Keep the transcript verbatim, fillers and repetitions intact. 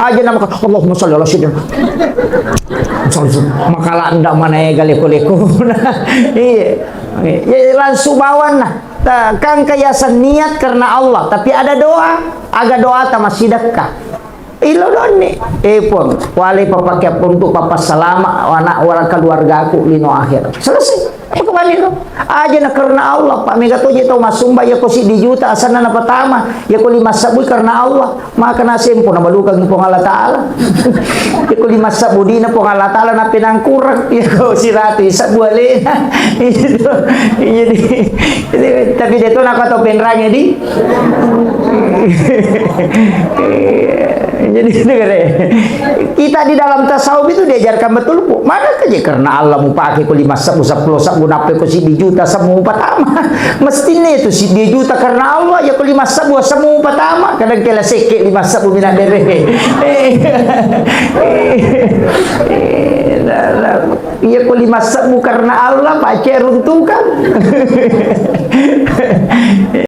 Aja nama, "Allahumma sholli ala sayyidina." Sholli, maka landa mana ega leko-leko. Iya. Iya, langsung bawanna. Ta-, kan kiaseng niat karena Allah, tapi ada doa. Aga doa ta masih dekat. Ilo donni. Eh, Puang, wale papake untuk papa salama anak wala keluargaku lino akhir. Selesai. Apa kembali lo? Aja na karena Allah, Pak. Mega to je tau masumba, ya ko siddi juta asanna na pertama, ya ko lima sebbu karena Allah. Maka na sempo na balukang Puang Allah Taala. Ya ko lima sebbu dina Puang Allah Taala na penangkurang. Ya ko siratu sebbu alena. Itu. Jadi, tapi dia tu nak kata penrangnya di. Jadi, dengar ya. Kita di dalam tasawuf itu diajarkan betul, Bu. Mana kerja karena Allah mau pakai ko lima sebbu, sepuluh sebbu, nape ko siddi juta sebbu pertama. Mestinya itu siddi juta karena Allah, ya ko lima sebbu sebbu pertama. Kadang kela seke lima sebbu mina dere. Eh, eh, eh, nah, nah. Iya ko lima sebbu karena Allah, pace runtukan.